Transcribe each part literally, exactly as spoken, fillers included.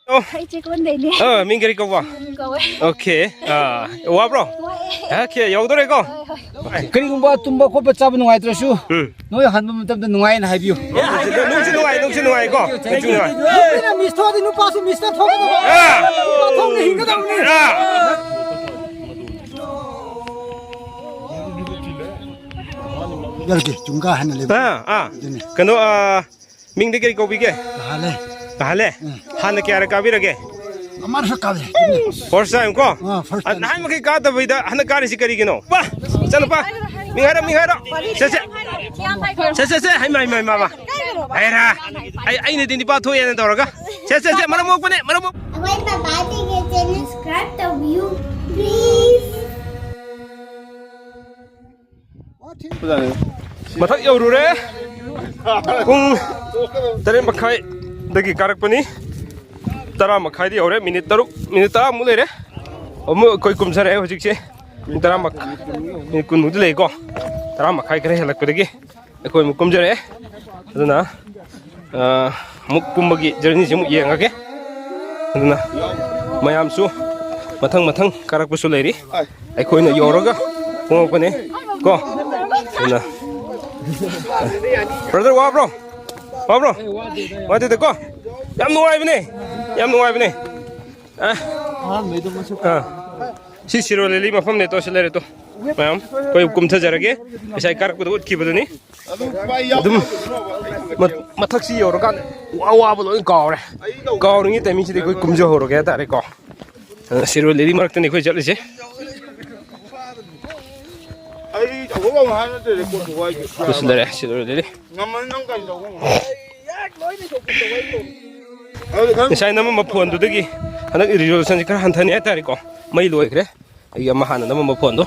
ꯑꯩ ꯆꯦꯛꯀꯣꯟꯗꯩꯅꯦ꯫ ꯑ, ꯃꯤꯡ ꯀꯔꯤ ꯀꯧꯕ? ꯀꯧꯋꯦ꯫ ꯑꯣꯀꯦ꯫ ꯑ, ꯋꯥꯕ꯭ꯔꯣ? ꯋꯥꯏꯌꯦ꯫ ꯑꯣꯀꯦ, ꯌꯧꯗꯣꯔꯦꯀꯣ? ꯍꯣꯏ, ꯍꯣꯏ꯫ ꯀꯔꯤꯒꯨꯝꯕ ꯇꯨꯝꯕ ꯈꯣꯠꯄ ꯆꯥꯕ ꯅꯨꯡꯉꯥꯏꯇ꯭ꯔꯁꯨ, ꯎꯝ꯫ ꯅꯣꯏ ꯍꯟꯕ ꯃꯇꯝꯗ ꯅꯨꯡꯉꯥꯏꯅ ꯍꯥꯏꯕꯤꯌꯨ꯫ ꯅꯨꯡꯁꯨ ꯅꯨꯡꯉꯥꯏ, ꯅꯨꯡꯁꯨ ꯅꯨꯡꯉꯥꯏꯀꯣ? ꯅꯨꯡꯁꯨ ꯅꯨꯡꯉꯥꯏ꯫ ꯅꯨꯄꯤꯅ ꯃꯤꯁ ꯊꯣꯛꯑꯗꯤ ꯅꯨꯄꯥꯁꯨ ꯃꯤꯁꯇ ꯊꯣꯛꯀꯗꯕ꯫ ꯑꯥ꯫ ꯅꯨꯄꯥ ꯊꯣꯛꯅ ꯍꯤꯡꯒꯗꯕꯅꯤ꯫ ꯑꯥ꯫ ꯌꯥꯔꯒꯦ, ꯆꯨꯝꯒꯥ ꯍꯥꯏꯅ ꯂꯩꯕ꯫ ꯑꯥ, ꯑꯥ꯫ ꯑꯗꯨꯅꯤ꯫ ꯀꯩꯅꯣ, ꯑꯥ, ꯃꯤꯡꯗꯤ ꯀꯔꯤ ꯀꯧꯕꯤꯒꯦ? ꯀꯍꯥꯂꯦ꯫ ꯀꯍꯥꯂꯦ? ꯎꯝ꯫ ꯍꯥꯟꯅ ꯀꯌꯥꯔꯛ ꯀꯥꯕꯤꯔꯒꯦ? ꯑꯃꯔꯛ ꯀꯥꯕꯦ꯫ First time ꯀꯣ? ꯑꯥ, first time꯫ ꯅꯍꯥꯟ ꯃꯈꯩ ꯀꯥꯗꯕꯩꯗ ꯍꯟꯗꯛ ꯀꯥꯔꯤꯁꯤ ꯀꯔꯤꯒꯤꯅꯣ? ꯄꯥ! ꯆꯠꯂꯨ ꯄꯥ! ꯃꯤꯡ ꯍꯥꯏꯔꯣ, ꯃꯤꯡ ꯍꯥꯏꯔꯣ! ꯁꯦ, ꯁꯦ! ꯁꯦ, ꯁꯦ, ꯁꯦ! ꯍꯩꯃꯥ, ꯍꯩꯃꯥ, ꯍꯩꯃꯥ, ꯍꯩꯃꯥ! ꯍꯩꯔꯥ! ꯑꯩ, ꯑꯩꯅꯗꯤ ꯅꯤꯄꯥ ꯊꯣꯛꯑꯦꯅ ꯇꯧꯔꯒ꯫ ꯁꯦ, ꯁꯦ, ꯁꯦ! ꯃꯔꯝ ꯃꯣꯛꯄꯅꯦ, ꯃꯔꯝ ꯃꯣꯛ- ꯑꯩꯈꯣꯏ ꯕꯕꯥꯒꯤ channel subscribe ꯇꯧꯕꯤꯌꯨ, please꯫ ꯃꯊꯛ ꯌꯧꯔꯨꯔꯦ꯫ ꯄꯨꯡ ꯇꯔꯦꯠ ꯃꯈꯥꯏꯗꯒꯤ ꯀꯥꯔꯛꯄꯅꯤ꯫ ꯇꯔꯥ ꯃꯈꯥꯏꯗ ꯌꯧꯔꯦ꯫ ꯃꯤꯅꯤꯠ ꯇꯔꯨꯛ, ꯃꯤꯅꯤꯠ ꯇꯔꯥꯃꯨꯛ ꯂꯩꯔꯦ꯫ ꯑꯃꯨꯛ ꯑꯩꯈꯣꯏ ꯀꯨꯝꯊꯔꯛꯑꯦ ꯍꯧꯖꯤꯛꯁꯦ꯫ ꯄꯨꯡ ꯇꯔꯥ ꯃꯈꯥꯏ, ꯃꯤꯅꯤꯠ ꯀꯨꯟꯃꯨꯛꯇꯤ ꯂꯩꯀꯣ꯫ ꯇꯔꯥ ꯃꯈꯥꯏ ꯈꯔ ꯍꯦꯜꯂꯛꯄꯗꯒꯤ ꯑꯩꯈꯣꯏ ꯑꯃꯨꯛ ꯀꯨꯝꯖꯔꯛꯑꯦ꯫ ꯑꯗꯨꯅ, ꯑ, ꯑꯃꯨꯛ ꯀꯨꯝꯕꯒꯤ journeyꯁꯦ ꯑꯃꯨꯛ ꯌꯦꯡꯉꯒꯦ꯫ ꯑꯗꯨꯅ ꯃꯌꯥꯝꯁꯨ ꯃꯊꯪ ꯃꯊꯪ ꯀꯥꯔꯛꯄꯁꯨ ꯂꯩꯔꯤ꯫ ꯑꯩꯈꯣꯏꯅ ꯌꯧꯔꯒ ꯀꯨꯝꯃꯛꯄꯅꯦ ꯀꯣ꯫ ꯑꯗꯨꯅ, brother, ꯋꯥꯕ꯭ꯔꯣ? ꯋꯥꯕ꯭ꯔꯣ? ꯋꯥꯗꯦꯗꯀꯣ? ꯌꯥꯝ ꯅꯨꯡꯉꯥꯏꯕꯅꯦ꯫ ꯌꯥꯝ ꯅꯨꯡꯉꯥꯏꯕꯅꯦ꯫ ꯑ꯫ ꯑ꯫ ꯁꯤ ꯁꯤꯔꯣꯏ ꯂꯤꯂꯤ ꯃꯐꯝꯅꯦ ꯇꯣ, ꯁꯤ ꯂꯩꯔꯦ ꯇꯣ꯫ ꯃꯌꯥꯝ ꯑꯩꯈꯣꯏ ꯀꯨꯝꯊꯖꯔꯒꯦ꯫ ꯉꯁꯥꯏ ꯀꯥꯔꯛꯄꯗ ꯎꯠꯈꯤꯕꯗꯨꯅꯤ꯫ ꯑꯗꯨꯝ ꯃ-, ꯃꯊꯛꯁꯤ ꯌꯧꯔꯀꯥꯟꯗ ꯋꯥ-, ꯋꯥꯕ ꯂꯣꯏ ꯀꯥꯎꯔꯦ꯫ ꯀꯥꯎꯔꯤꯉꯩ timingꯁꯤꯗ ꯑꯩꯈꯣꯏ ꯀꯨꯝꯖꯍꯧꯔꯒꯦ ꯍꯥꯏꯇꯥꯔꯦꯀꯣ꯫ ꯑ, ꯁꯤꯔꯣꯏ ꯂꯤꯂꯤ ꯃꯔꯛꯇꯅꯤ ꯑꯩꯈꯣꯏ ꯆꯠꯂꯤꯁꯦ꯫ ꯑꯩ ꯇꯧꯕ ꯉꯝꯃꯣꯏ ꯍꯥꯏꯕ ꯅꯠꯇꯦ, record ꯇꯧꯕ ꯍꯥꯏꯁꯦ꯫ ꯂꯣꯏꯁꯤꯜꯂꯔꯦ, ꯁꯤꯔꯣꯏ ꯂꯤꯂꯤ꯫ ꯉꯝꯃꯣꯏ, ꯅꯪ ꯀꯔꯤ ꯇꯧꯕ ꯉꯝꯃꯣꯏ? ꯉꯁꯥꯏ ꯅꯝꯃꯝꯕ phoneꯗꯨꯗꯒꯤ ꯍꯟꯗꯛ resolutionꯁꯦ ꯈꯔ ꯍꯟꯊꯅꯤ ꯍꯥꯏꯇꯥꯔꯦꯀꯣ꯫ ꯃꯩ ꯂꯣꯏꯈ꯭ꯔꯦ꯫ ꯑꯩꯒꯤ ꯑꯃ ꯍꯥꯟꯅ ꯅꯝꯃꯝꯕ phoneꯗꯣ,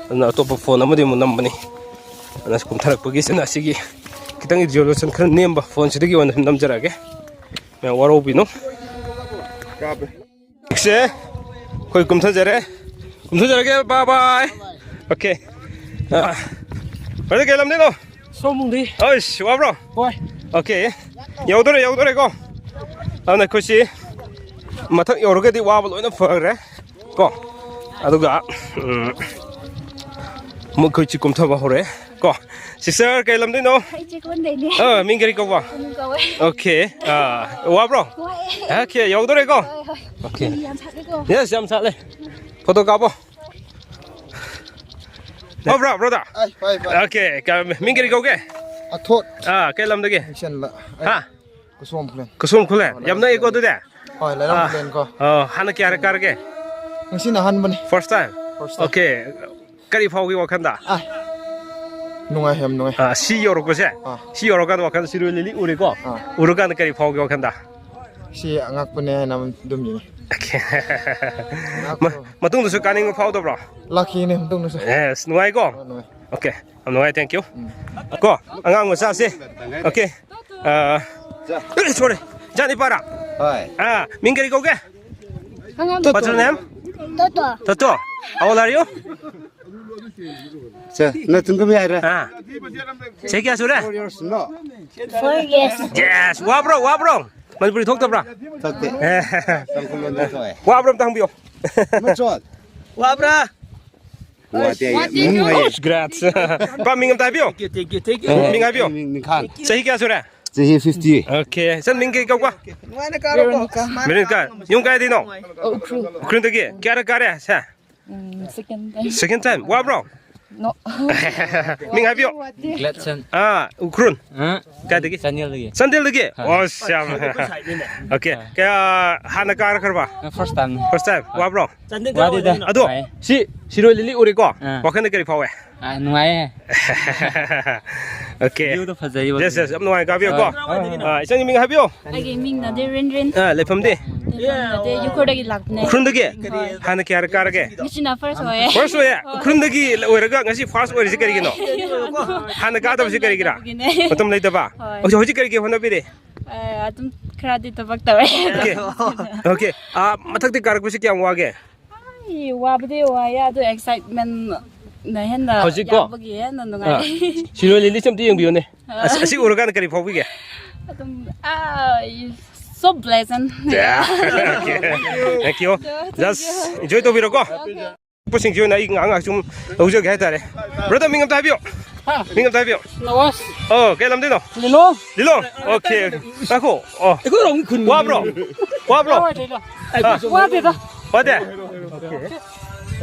ꯑꯗꯨꯅ ꯑꯇꯣꯞꯄ phone ꯑꯃꯗꯤ ꯑꯃꯨꯛ ꯅꯝꯕꯅꯤ꯫ ꯑꯗꯨꯅ ꯀꯨꯝꯊꯔꯛꯄꯒꯤ ꯁꯤꯅ ꯑꯁꯤꯒꯤ ꯈꯤꯇꯪ resolution ꯈꯔ ꯅꯦꯝꯕ phoneꯁꯤꯗꯒꯤ ꯑꯣꯏꯅ ꯁꯨꯝ ꯅꯝꯖꯔꯛꯑꯒꯦ꯫ ꯃꯌꯥꯝ ꯋꯥꯔꯧꯕꯤꯅꯨ꯫ ꯀꯥꯞꯄꯦ꯫ ꯍꯧꯖꯤꯛꯁꯦ ꯑꯩꯈꯣꯏ ꯀꯨꯝꯊꯖꯔꯦ꯫ ꯀꯨꯝꯊꯖꯔꯒꯦ, bye bye꯫ Okay꯫ ꯑ, brother, ꯀꯩ ꯂꯝꯗꯩꯅꯣ? ꯁꯣꯝꯕꯨꯡꯗꯤ꯫ ꯑꯩꯁ, ꯋꯥꯕ꯭ꯔꯣ? ꯍꯣꯏ꯫ Okay꯫ ꯌꯧꯗꯣꯔꯦ, ꯌꯧꯗꯣꯔꯦꯀꯣ꯫ ꯑꯗꯨꯅ ꯑꯩꯈꯣꯏꯁꯤ ꯃꯊꯛ ꯌꯧꯔꯒꯗꯤ ꯋꯥꯕ ꯂꯣꯏꯅ ꯐꯈ꯭ꯔꯦ ꯀꯣ꯫ ꯑꯗꯨꯒ, ꯎꯝ, ꯑꯃꯨꯛ ꯑꯩꯈꯣꯏ ꯆꯤꯛ ꯀꯨꯝꯊꯕ ꯍꯧꯔꯦ ꯀꯣ꯫ Sister, ꯀꯩ ꯂꯝꯗꯩꯅꯣ? ꯑꯩ ꯆꯦꯛꯀꯣꯟꯗꯩꯅꯦ꯫ ꯑ, ꯃꯤꯡ ꯀꯔꯤ ꯀꯧꯕ? ꯀꯧꯋꯦ꯫ Okay. ꯑ, ꯋꯥꯕ꯭ꯔꯣ? ꯋꯥꯏꯌꯦ꯫ Okay, ꯌꯧꯗꯣꯔꯦꯀꯣ? ꯍꯣꯏ, ꯍꯣꯏ꯫ Okay. ꯌꯥꯝ ꯁꯥꯠꯂꯦꯀꯣ? Yes, ꯌꯥꯝ ꯁꯥꯠꯂꯦ꯫ Photo ꯀꯥꯞꯄꯣ꯫ ꯋꯥꯕ꯭ꯔꯣ, brother? ꯑꯩ, ꯐꯩ, ꯐꯩ꯫ Okay, ꯀ-, ꯃꯤꯡ ꯀꯔꯤ ꯀꯧꯒꯦ? ꯑꯊꯣꯠ꯫ ꯑ, ꯀꯩ ꯂꯝꯗꯒꯤ? ꯏꯁꯟꯂ꯫ ꯍꯥ? ꯀꯁꯣꯝ ꯈꯨꯂꯦꯟ꯫ ꯀꯁꯣꯝ ꯈꯨꯂꯦꯟ? ꯍꯣꯏ, ꯌꯥꯝ ꯅꯛꯑꯦꯀꯣ ꯑꯗꯨꯗꯤ? ꯍꯣꯏ, ꯂꯩꯔꯥꯡ ꯑꯥ꯫ ꯈꯨꯂꯦꯟ ꯀꯣ꯫ ꯑꯥ, ꯍꯥꯟꯅ ꯀꯌꯥꯔꯛ ꯀꯥꯔꯒꯦ? ꯉꯁꯤꯅ ꯑꯍꯥꯟꯕꯅꯤ꯫ First time? First time꯫ Okay꯫ ꯀꯔꯤ ꯐꯥꯎꯒꯦ ꯋꯥꯈꯟꯗ? ꯑꯥ, ꯅꯨꯡꯉꯥꯏ, ꯌꯥꯝ ꯅꯨꯡꯉꯥꯏ꯫ ꯑꯥ, ꯁꯤ ꯌꯧꯔꯛꯄꯁꯦ? ꯑꯥ꯫ ꯁꯤ ꯌꯧꯔꯀꯥꯟꯗ ꯋꯥꯈꯜꯗ ꯁꯤꯔꯣꯏ ꯂꯤꯂꯤ ꯎꯔꯦꯀꯣ? ꯑꯥ꯫ ꯎꯔꯀꯥꯟꯗ ꯀꯔꯤ ꯐꯥꯎꯒꯦ ꯋꯥꯈꯟꯗ? ꯁꯤ ꯑꯉꯛꯄꯅꯦ ꯍꯥꯏꯅ ꯑꯗꯨꯝ ꯌꯦꯡꯉꯤ꯫ Okay꯫ ꯉꯛꯄ꯫ ꯃ-, ꯃꯇꯨꯡꯗꯁꯨ ꯀꯥꯅꯤꯡꯕ ꯐꯥꯎꯗꯕ꯭ꯔꯣ? ꯂꯥꯛꯈꯤꯅꯦ ꯃꯇꯨꯡꯗꯁꯨ꯫ Yes, ꯅꯨꯡꯉꯥꯏꯀꯣ? ꯍꯣꯏ, ꯅꯨꯡꯉꯥꯏ꯫ Okay, ꯌꯥꯝ ꯅꯨꯡꯉꯥꯏ, thank you꯫ ꯎꯝ꯫ ꯀꯣ, ꯑꯉꯥꯡ ꯃꯆꯥꯁꯦ꯫ Okay꯫ ꯑ, sorry, ꯏꯆꯥ ꯅꯤꯄꯥꯔꯥ? ꯍꯣꯏ꯫ ꯑ, ꯃꯤꯡ ꯀꯔꯤ ꯀꯧꯒꯦ? What's your name? Toto. Toto. How old are you? ꯁꯦ, ꯅꯆꯤꯟ ꯀꯨꯝꯃꯤ ꯍꯥꯏꯔꯦ꯫ ꯑ꯫ ꯆꯍꯤ ꯀꯌꯥ ꯁꯨꯔꯦ? Four years, no? Four years. Yes, ꯋꯥꯕ꯭ꯔꯣ, ꯋꯥꯕ꯭ꯔꯣ? ꯃꯅꯤꯄꯨꯔꯤ ꯊꯣꯛꯇꯕ꯭ꯔꯥ? ꯊꯣꯛꯇꯦ꯫ ꯑꯦ꯫ ꯇꯥꯡꯈꯨꯜ ꯂꯣꯟꯗ ꯊꯣꯛꯑꯦ꯫ ꯋꯥꯕ꯭ꯔꯣ ꯑꯝꯇ ꯍꯪꯕꯤꯌꯣ꯫ ꯃꯆꯣꯠ꯫ ꯋꯥꯕ꯭ꯔꯥ? ꯋꯥꯗꯦ, ꯋꯥꯗꯦ꯫ ꯎꯝ, ꯍꯥꯏꯌꯦ꯫ ꯑꯁ, ꯒ꯭ꯔꯥꯠꯁ꯫ ꯄꯥ, ꯃꯤꯡ ꯑꯝꯇ ꯍꯥꯏꯕꯤꯌꯨ꯫ Thank you, thank you, thank you꯫ ꯃꯤꯡ ꯍꯥꯏꯕꯤꯌꯨ꯫ ꯃꯤꯡ ꯅꯤꯡꯈꯥꯟ꯫ ꯆꯍꯤ ꯀꯌꯥ ꯁꯨꯔꯦ? ꯆꯍꯤ fifty꯫ Okay, ꯏꯆꯟ ꯃꯤꯡ ꯀꯩ ꯀꯧꯕ? ꯅꯨꯡꯉꯥꯏꯅ ꯀꯥꯔꯣꯀꯣ꯫ ꯃꯦꯔꯣꯅꯤꯀꯥ꯫ ꯃꯦꯔꯣꯅꯤꯀꯥ꯫ ꯌꯨꯝ ꯀꯥꯏꯗꯩꯅꯣ? ꯎꯈ꯭ꯔꯨꯜ꯫ ꯎꯈ꯭ꯔꯨꯜꯗꯒꯤ꯫ ꯀꯌꯥꯔꯛ ꯀꯥꯔꯦ ꯁꯦ? ꯎꯝ, second time꯫ Second time? ꯋꯥꯕ꯭ꯔꯣ? No꯫ ꯃꯤꯡ ꯍꯥꯏꯕꯤꯌꯨ꯫ ꯋꯥꯗꯦ꯫ ꯒ꯭ꯂꯦꯠꯁꯟ꯫ ꯑꯥ, ꯎꯈ꯭ꯔꯨꯜ꯫ ꯑ? ꯀꯥꯏꯗꯒꯤ? ꯆꯥꯟꯗꯦꯜꯗꯒꯤ꯫ ꯆꯥꯟꯗꯦꯜꯗꯒꯤ? ꯑꯥ꯫ ꯑꯁ, ꯌꯥꯝ꯫ Okay꯫ ꯑꯥ꯫ ꯀꯌꯥ, ꯍꯥꯟꯅ ꯀꯥꯔꯛꯈ꯭ꯔꯕ? ꯑ, first time꯫ First time꯫ ꯑꯥ꯫ ꯋꯥꯕ꯭ꯔꯣ? ꯋꯥꯗꯦꯗ꯫ ꯑꯗꯣ, ꯅꯨꯡꯉꯥꯏ꯫ ꯁꯤ ꯁꯤꯔꯣꯏ ꯂꯤꯂꯤ ꯎꯔꯦꯀꯣ? ꯑꯥ꯫ ꯋꯥꯈꯜꯗ ꯀꯔꯤ ꯐꯥꯎꯋꯦ? ꯑꯥ, ꯅꯨꯡꯉꯥꯏꯌꯦ꯫ Okay꯫ View ꯗꯣ ꯐꯖꯩꯌꯦꯕ꯫ Yes, yes, ꯌꯥꯝ ꯅꯨꯡꯉꯥꯏ, ꯀꯥꯕꯤꯌꯨꯀꯣ꯫ ꯍꯣꯏ, ꯍꯣꯏ꯫ ꯑꯥ, ꯏꯆꯟꯒꯤ ꯃꯤꯡ ꯍꯥꯏꯕꯤꯌꯨ꯫ ꯑꯩꯒꯤ ꯃꯤꯡ ꯅꯥꯗꯦ ꯔꯤꯟꯔꯤꯟ꯫ ꯑꯥ, ꯂꯩꯐꯝꯗꯤ? ꯂꯩꯐꯝ ꯅꯥꯗꯦ, ꯎꯈ꯭ꯔꯨꯜꯗꯒꯤ ꯂꯥꯛꯄꯅꯦ꯫ ꯎꯈ꯭ꯔꯨꯜꯗꯒꯤ? ꯍꯣꯏ꯫ ꯍꯥꯟꯅ ꯀꯌꯥꯔꯛ ꯀꯥꯔꯒꯦ? ꯉꯁꯤꯅ first ꯑꯣꯏꯌꯦ꯫ First ꯑꯣꯏꯌꯦ? ꯍꯣꯏ꯫ ꯎꯈ꯭ꯔꯨꯜꯗꯒꯤ ꯑꯣꯏꯔꯒ ꯉꯁꯤ first ꯑꯣꯏꯔꯤꯁꯤ ꯀꯔꯤꯒꯤꯅꯣ? ꯍꯥꯟꯅ ꯀꯥꯗꯕꯁꯤ ꯀꯔꯤꯒꯤꯔꯥ? ꯂꯩꯇꯕꯒꯤꯅꯦ꯫ ꯃꯇꯝ ꯂꯩꯇꯕ? ꯍꯣꯏ꯫ ꯍꯧꯖꯤꯛ, ꯍꯧꯖꯤꯛ ꯀꯔꯤ ꯀꯔꯤ ꯍꯣꯠꯅꯕꯤꯔꯤ? ꯑꯦ, ꯑꯗꯨꯝ ꯈꯔꯗꯤ ꯊꯕꯛ ꯇꯧꯔꯦ꯫ Okay꯫ Okay꯫ ꯑꯥ, ꯃꯊꯛꯇꯤ ꯀꯥꯔꯛꯄꯁꯤ ꯀꯌꯥꯝ ꯋꯥꯒꯦ? ꯑꯩ ꯋꯥꯕꯗꯤ ꯋꯥꯏꯌꯦ, ꯑꯗꯨ excitement ꯅ ꯍꯦꯟꯅ ꯍꯧꯖꯤꯛꯀꯣ? ꯌꯥꯝꯕꯒꯤ ꯍꯦꯟꯅ ꯅꯨꯡꯉꯥꯏ꯫ ꯑꯥ, ꯁꯤꯔꯣꯏ ꯂꯤꯂꯤꯁꯤ ꯑꯝꯇ ꯌꯦꯡꯕꯤꯌꯨꯅꯦ꯫ ꯑꯥ꯫ ꯑꯁ, ꯑꯁꯤ ꯎꯔꯀꯥꯟꯗ ꯀꯔꯤ ꯐꯥꯎꯕꯤꯒꯦ? ꯑꯗꯨꯝ, ꯑꯥ, So pleasant. Yeah. Okay. Thank you. Just enjoy ꯇꯧꯕꯤꯔꯣꯀꯣ꯫ ꯄꯣꯠꯁꯤꯡꯁꯤ ꯑꯣꯏꯅ ꯑꯩ ꯉꯥꯏꯍꯥꯛ ꯉꯥꯏꯍꯥꯛ ꯁꯨꯝ ꯂꯧꯖꯒꯦ ꯍꯥꯏꯇꯥꯔꯦ꯫ Brother, ꯃꯤꯡ ꯑꯝꯇ ꯍꯥꯏꯕꯤꯌꯨ꯫ ꯍꯥ? ꯃꯤꯡ ꯑꯝꯇ ꯍꯥꯏꯕꯤꯌꯨ꯫ ꯅꯋꯥꯖ꯫ ꯑꯣ, ꯀꯩ ꯂꯝꯗꯩꯅꯣ? ꯂꯤꯂꯣꯡ꯫ ꯂꯤꯂꯣꯡ? Okay, okay. ꯉꯥꯏꯈꯣ꯫ ꯑꯣ꯫ ꯑꯩꯈꯣꯏꯔꯣꯝꯒꯤ ꯈꯨꯟ ꯋꯥꯕ꯭ꯔꯣ? ꯋꯥꯕ꯭ꯔꯣ? ꯀꯥꯏꯋꯥꯏꯗꯩꯅꯣ? ꯑꯥ꯫ ꯋꯥꯗꯦꯗ꯫ ꯋꯥꯗꯦ?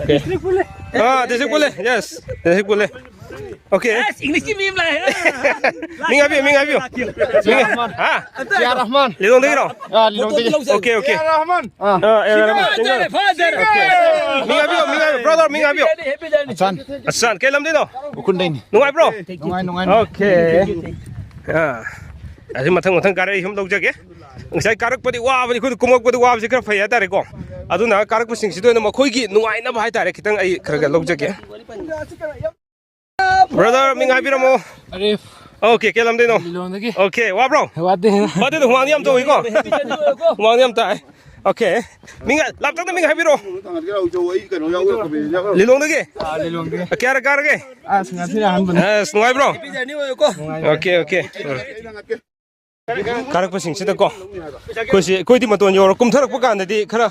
Okay. ꯗꯤꯁꯇ꯭ꯔꯤꯛ ꯄꯨꯜꯂꯦ꯫ ꯑꯥ, ꯗꯤꯁꯇ꯭ꯔꯤꯛ ꯄꯨꯜꯂꯦ꯫ Yes. ꯗꯤꯁꯇ꯭ꯛ ꯄꯨꯜꯂꯦ꯫ Okay. ꯑꯁ, ꯏꯪꯂꯤꯁꯀꯤ ꯃꯤ ꯑꯃ ꯂꯥꯛꯑꯦ꯫ ꯃꯤꯡ ꯍꯥꯏꯕꯤꯌꯨ, ꯃꯤꯡ ꯍꯥꯏꯕꯤꯌꯨ꯫ ꯃꯤꯡ, ꯍꯥ? ꯖꯤꯌꯥ ꯔꯍꯃꯥꯟ꯫ ꯂꯤꯂꯣꯡꯗꯒꯤꯔꯣ? ꯑꯥ, ꯂꯤꯂꯣꯡꯗꯒꯤ꯫ Okay, okay. ꯖꯤꯌꯥ ꯔꯍꯃꯥꯟ꯫ ꯑꯥ, ꯑꯦ, ꯔꯍꯃꯥꯟ꯫ Father, father. Okay. ꯃꯤꯡ ꯍꯥꯏꯕꯤꯌꯨ, ꯃꯤꯡ ꯍꯥꯏꯕꯤꯌꯨ, brother, ꯃꯤꯡ ꯍꯥꯏꯕꯤꯌꯨ꯫ ꯑꯆꯥꯟ꯫ ꯑꯆꯥꯟ, ꯀꯩ ꯂꯝꯗꯩꯅꯣ? ꯎꯈ꯭ꯔꯨꯜꯗꯩꯅꯤ꯫ ꯅꯨꯡꯉꯥꯏꯕ꯭ꯔꯣ? ꯅꯨꯡꯉꯥꯏ, ꯅꯨꯡꯉꯥꯏ, ꯅꯨꯡꯉꯥꯏ꯫ Okay. ꯑꯥ, ꯑꯁꯤ ꯃꯊꯪ ꯃꯊꯪ ꯀꯥꯔꯛꯑ ꯑꯩ ꯁꯨꯝ ꯂꯧꯖꯒꯦ꯫ ꯉꯁꯥꯏ ꯀꯥꯔꯛꯄꯗꯤ ꯋꯥꯕꯅꯤ, ꯑꯩꯈꯣꯏꯗꯤ ꯀꯨꯝꯃꯛꯄꯗꯤ ꯋꯥꯕꯁꯤ ꯈꯔ ꯐꯩ ꯍꯥꯏꯇꯥꯔꯦꯀꯣ꯫ ꯑꯗꯨꯅ ꯀꯥꯔꯛꯄꯁꯤꯡꯁꯤꯗ ꯑꯣꯏꯅ ꯃꯈꯣꯏꯒꯤ ꯅꯨꯡꯉꯥꯏꯅꯕ ꯍꯥꯏꯇꯥꯔꯦ, ꯈꯤꯇꯪ ꯑꯩ ꯈꯔ ꯈꯔ ꯂꯧꯖꯒꯦ꯫ Brother, ꯃꯤꯡ ꯍꯥꯏꯕꯤꯔꯝꯃꯣ꯫ ꯑꯔꯤꯐ꯫ Okay, ꯀꯩ ꯂꯝꯗꯩꯅꯣ? ꯂꯤꯂꯣꯡꯗꯒꯤ꯫ Okay, ꯋꯥꯕ꯭ꯔꯣ? ꯋꯥꯗꯦ꯫ ꯋꯥꯗꯦꯗ, ꯍꯨꯃꯥꯡꯗꯤ ꯌꯥꯝ ꯊꯣꯛꯏꯀꯣ? ꯍꯨꯃꯥꯡꯗꯤ ꯌꯥꯝ ꯇꯥꯏ꯫ Okay. ꯃꯤꯡ, ꯂꯥꯞꯇꯛꯅ ꯃꯤꯡ ꯍꯥꯏꯕꯤꯔꯣ꯫ ꯂꯤꯂꯣꯡꯗꯒꯤ? ꯑꯥ, ꯂꯤꯂꯣꯡꯗꯒꯤ꯫ ꯀꯌꯥꯔꯛ ꯀꯥꯔꯒꯦ? ꯑꯁ, ꯉꯁꯤꯅ ꯑꯍꯥꯟꯕꯅꯤ꯫ ꯑꯁ, ꯅꯨꯡꯉꯥꯏꯕ꯭ꯔꯣ? ꯅꯨꯡꯉꯥꯏ꯫ Okay, okay. ꯎꯝ꯫ ꯀꯥꯔꯛꯄꯁꯤꯡꯁꯤꯗꯀꯣ, ꯑꯩꯈꯣꯏꯁꯤ, ꯑꯩꯈꯣꯏꯗꯤ ꯃꯇꯣꯟ ꯌꯧꯔ ꯀꯨꯝꯊꯔꯛꯄ ꯀꯥꯟꯗꯗꯤ ꯈꯔ